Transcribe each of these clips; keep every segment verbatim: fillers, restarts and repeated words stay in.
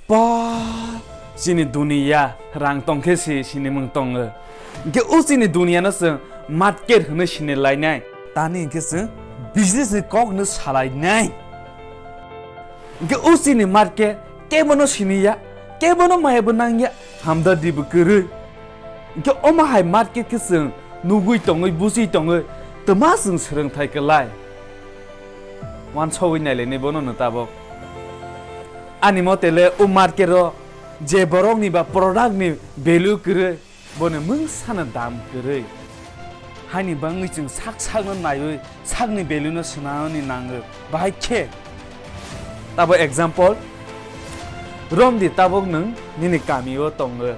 Ba, chini duniya rang tongkhe si sinimung tongo. Hwnkhe o chini duniyano chwng market hwnwi sini lainai. Tani hwnkhe chwng business ni kok hwnwi salainai. Hwnkhe o chini market kebono siniya, kebono mayabo nangya, hamda dibo kwrwi. Hwnkhe omo hai market khe chwng nugwi tongwi, buji tongwi, twma chwng swrwngthai kwlai. Wansogwi nailainai bono no tabok. Ani mote le o market o je borok ni ba product ni value kwrwi, boni mungsano dam kwrwi. Haini bangwi chwng sak sakno naiwi sakni value no swnamani nango. Bahai khe tabo example romdi, tabok nwng nini kami o tongo.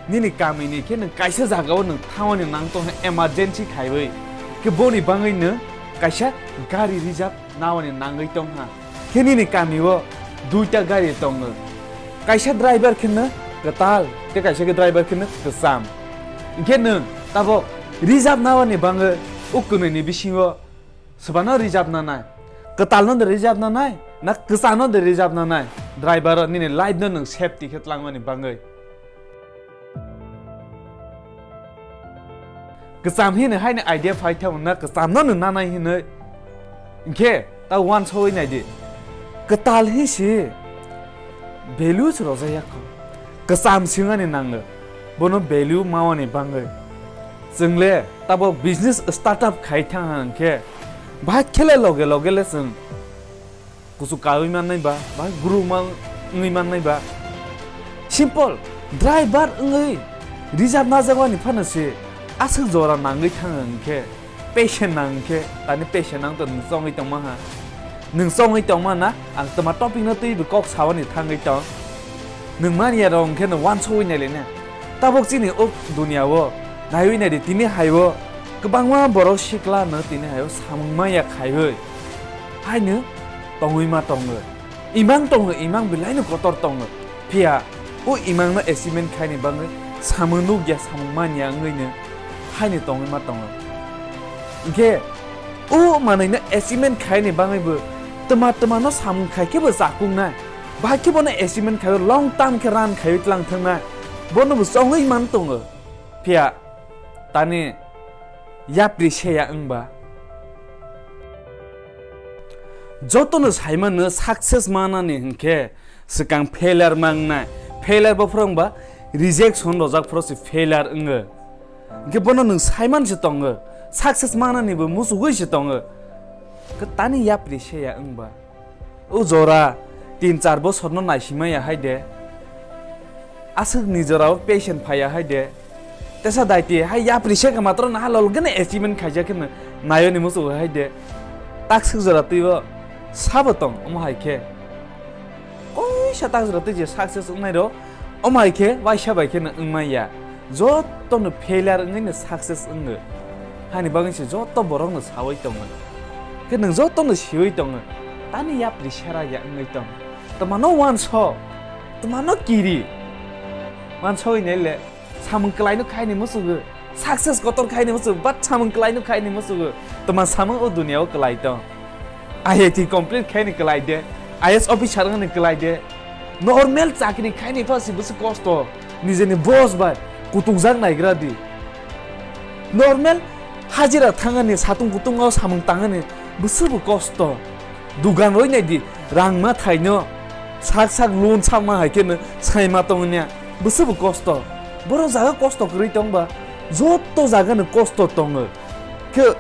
Nini kamini khe nwng kaisa jagao nwng thangmani nang tongkha emergency khaiwi. Khe boni bangwi nwng kaisa gari reserve nawani nangwi tongkha. Khe nini kamio duita gari tongo. Kaisa driver kheno kwtal, tei kaisa khe driver kheno kwcham. Hinkhe nwng tabok reserve nawani bangwi o kwnwini bisingo swbano reserve nanai? Kwtalno de reserve nanai, na kwchano de reserve nanai? Driver o nini life no nwng safety khe tlangmani bangwi. Kwcham hino haini idea phai thang na kwchamno nung nanai hinwi. Hinkhe ta wansogwi naidi. Kwtal hi si value se rojak ya kho. Kwcham singani nango. Bono value mawani bangwi. Chwngle tabok business startup khai thang hang khe. Bahai khele loge loge le chwng kuchuk kaui mannai ba, ba guru man-, wngwi mannai ba. Simple, driver wngwi reserve najagwani phano se aswk jora nangwi thang hwnkhe, patient nang hwnkhe, tani patient nang to nwng chongwi tongma ha. Nwng chongwi tongma na, ang twma topic no twibo kok sawani thangwi tong. Nwng manya rok hwnkhe nwng wansogwi nailaina. Tabok chini o duniya o naiwi naidi, tini hai o kwbangma borok sikla no tini hai o samung manya khaiwi haino tongwi ma tongo. Imang tongo, imang belai no kotor tongo. Phiya o imang no achievement khaini bagwi samung nukya, samung manya wngwi no haino tongwi ma tongo. Hinkhe o manwi no achievement khaini bagwi bo twma twma no samung khai khe bo chakung nai. Bahai khe bono achievement khai long term khe run khai tlang thang nai. Bono bo chongwi man tongo. Phiya tani yapri se ya wngba. Jotono saimano success manani hinkhe swkang failure mangnai. Failure bo phwrwngba rejection rojak phoro se failure wngo. Hinkhe bono nwng saiman se tongo. Success manani bo muchugwi se tongo. Khe tani yapri se ya wngba. O jora tin char bosorno naisimaya hai de. Aswk ni jorao patient phaiya hai de. Tesa daiti hai yapri se khe matro na halol gene achievement khaijak khe nayoni muchungo hai de. Takswk jora twibo sabo tong omo hai khe. Koisa takswk jora twi je success wngnai rok omo hai khe waisa bai khe no wngmaya. Joto no failure wngwi no success wngo. Hani bagwi se joto borok no sawi tongo. Khe nwng joto no siwi tongo. Tani yapri sera ya wngwi tong. Twmano wanso, twmano kiri. Wansogwi nai le, samung kwlaino khaini musugo, success kotor khaini musugo, but samung kwlaino khaini musugo. Twma samung o duniya o kwlai tong. I I T complete khaini kwlai de, I A S officer wngni kwlai de, normal chakri khaini pha si bwswk kosto, nijeni boss bai kutukjak naigra di. Normal hajira thangani, satung kutung o samung tangani bwswk bo kosto. Dugan roi nai di, rang ma thaino sak sak loan sakma hai khe no sai ma tong nya, bwswk bo kosto. Borok jaga kosto kwrwi tong ba, joto jaga no kosto tongo. Khe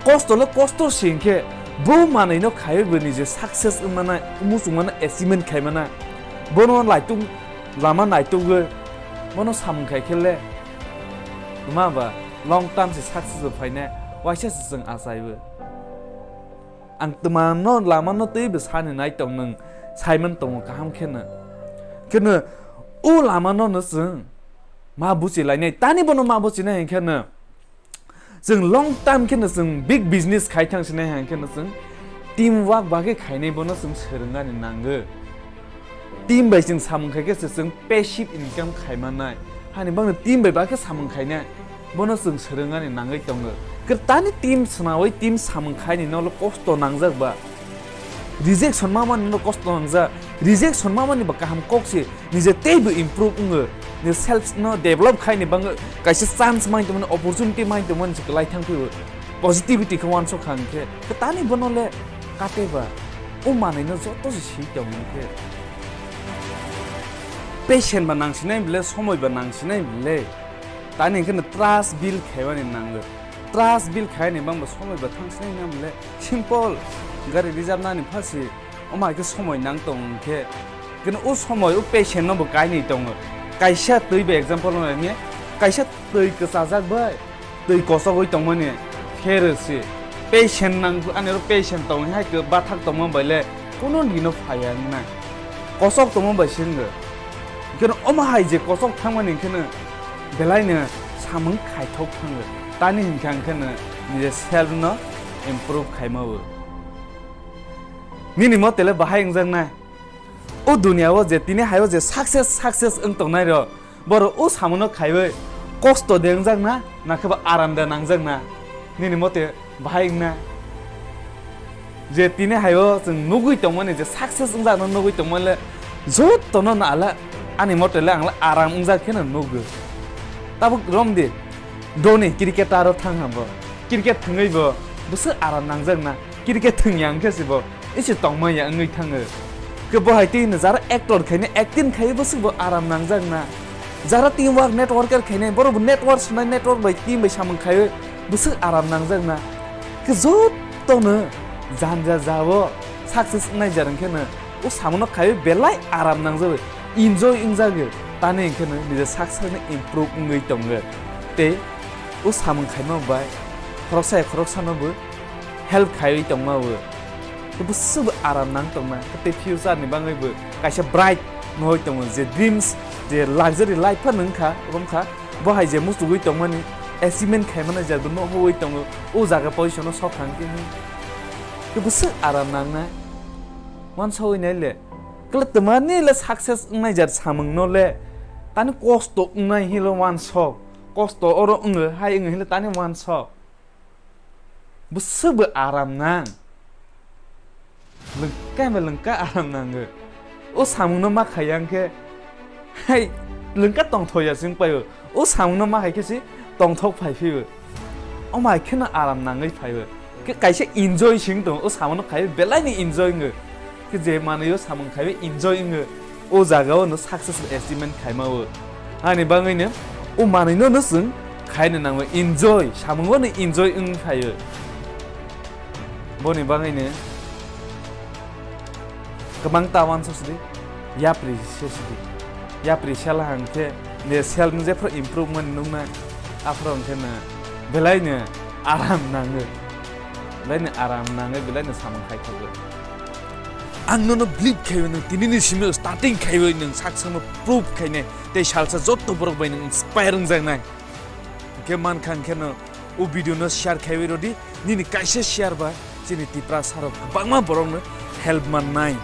kosto le kosto se hinkhe bo manwi no khaiwi bo nije success wngmana, muchungmana, achievement khaimana. Bono laitung lama naitugwi bono samung khai khe le ma ba long term se success bo phainai, waisa se chwng achaiwi. Ang twmano lamano twibo sani nai tong nwng saiman tongo kaham kheno. Kheno o lamano no chwng ma buchi lainai, tani bono ma buchinai hinkhe no chwng long term kheno chwng big business khai thang sinai hinkhe no chwng team work bagwi khainai bono chwng swrwngani nango. Team bai chwng samung khai khe se chwng passive income khai mannai. Hani bangno team bai ba khe samung khainai. Bono chwng swrwngani nangwi tongo. Kwtani team swnawi team samung khaini nolo kosto nangjak ba. Rejection mamani no kosto nangjak, rejection mamani ba kaham kok se, nije teibo improve wngo, nije self no develop khaini bangwi kaisa chance mai tongmani, opportunity mai tongmani se kwlai thang phio, positivity khe uansuk kha hwnkhe, khe tani bono le kate ba, o manwi no joto se si tong hwnkhe. Patient ba nangsinai bile, somoi ba nangsinai bile, tani hwnkhe no trust build khaimani nango. Trust build khaini bangba somoi ba thang sinai na bile simple gari reserve nani phasi omo hai khe somoi nang tong hwnkhe keno o somoi o patient no bo kainwi tongo. Kaisa twi bai example no nai kaisa twi kwchajak bai twi kosogwi tongmani pherw si patient nang ani oro patient tong hai khe bathak tongma bai le kono dino phaiya wngnai kosok tongma bai se wngo. Keno omo hai je kosok thangmani keno belai no samung khaithok thango. Tani hinkha hwnkhe no nije self no improve khaima o. Nini mote le bahai wngjaknai? O dunia o je tini hai o je success, success wng tongnai rok, borok o samung no khaiwi kosto de wngjakna, nakhe bo aram de nangjakna? Nini mote bahai wngna. Je tini hai o chwng nugwi tongmani, je success wngjakna nugwi tongmani le jotono no ala ani mote le ang le aram wngjak kheno nugo. Tabuk romdi, doni cricketer o thang ha bo. Cricket thwngwi bo bwswk aram nangjakna. Cricket thwngya hwnkhe se bo isi tongmaya wngwi thango. Khe bo hai twi hino jara actor khainai acting khaiwi bwswk bo aram nangjakna. Jara team work networker khainai borok bo network swnai network bai team bai samung khaiwi bwswk aram nangjakna. Khe jotono janja jao success wngnai jar hwnkhe no o samono khaiwi belai aram nangjago, enjoy wngjago. Tani hwnkhe no niji sak sakno improve wngwi tongo. Tei o samung khaima bai khoroksa ya khoroksano bo help khaiwi tongma o. Khe bwswk bo aram nang tongma, khe tei future ni bangwi bo kaisa bright nugwi tongo, je dreams, je luxury life phano wngkha, wngkha. Bo hai je muchugwi tongmani, achievement khaimani je bo nohoi tongo, o jaga position o sok thang khe hwn. Khe bwswk aram nangnai? Uansugwi nai le. Kle twmani le success wngnai jar samung no le. Tani kosto wngnai hinwi uansuk. Kosto oro wngo, hai wngo hinwi tani uansuk. Bwswk bo aram nang. Lwngka bai lwngka aram nango. O samungno ma khaiya hwnkhe, hai, lwngka tongthokya se wng paio. O samungno ma hai khe se tongthok phai phio. Omo hai kheno aram nangwi phaio. Khe kaisa enjoy se wng tongo. O samungno khaiwi belai ni enjoy wngo. Khe je manwi o samung khaiwi enjoy wngo. O jaga o no success achievement khaima o. Ani bangwi no o manwi no no chwng khaina nango, enjoy, samung o no enjoy wng phaio. Boni bangwi no kwbang ta uansuk sidi, yapri se sidi. Yapri sela hang khe je self ni jephru improvement nukna, aphuru hwnkhe no belai no aram nango. Belai no aram nangwi, belai no samung khai thogo. Ang nono believe khaiwi nwng tini ni simi starting khaiwi nwng sak sakno prove khainai tei salsa jotto borok bai nwng inspire wngjaknai. Hwnkhe mankha hwnkhe no o video no share khaiwi rwdi, nini kaisa share ba chini Tiprasa rok kwbangma borok no help mannai.